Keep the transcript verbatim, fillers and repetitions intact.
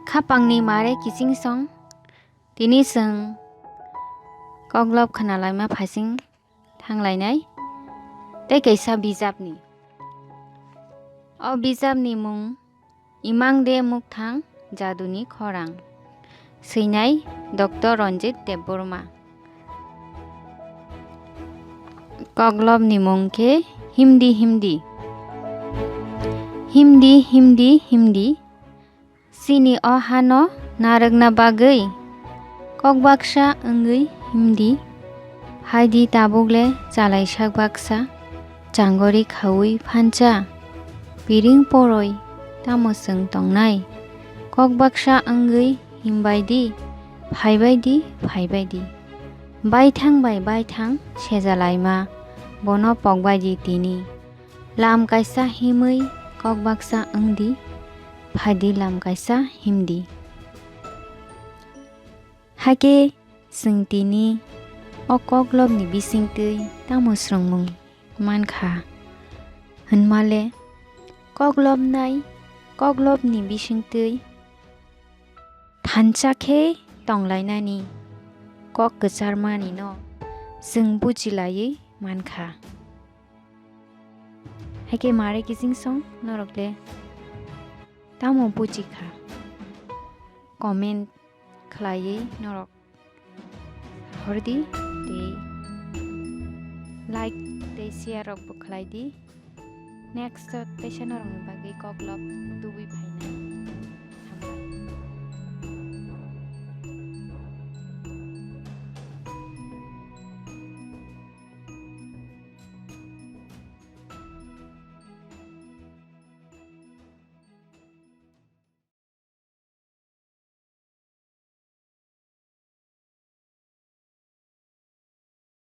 Khapangni mare kiching song, tini chwng koklob khwnalaima phaising thanglainai tei kaisa bijapni. O bijapni mung Imang de Mukthang Jaduni Khorang, swinai Doctor Ranjit Debbarma. Koklopni mung khe Himdi Himdi. Himdi, himdi, himdi. Chini o hano narwkna bagwi kok baksa wngwi himdi. Haidi tabuk le chalaisak baksa changori khaui phancha. Piring poroi tamo chwng tongnai? Kok baksa wngwi himbai di, phaibai di, phaibai di. Baithang bai baithang sejalaima, bono pokbai di tini. Lam kaisa himwi kok baksa wngdi, phaidi lam kaisa himdi. Hakhe chwng tini o koklopni bisingtwi tamo swrwngmung mankha hwnmale, koklopnai koklopni bisingtwi thansa khe tonglainani kok kwcharmanino chwng bujilaiwi mankha. Hakhe mare kiching song norok le tamo buji kha? Comment khlaiwi norok hordi tei like tei share rok bo khlai di. Next teisa norokni bagwi koklop tubui phainai.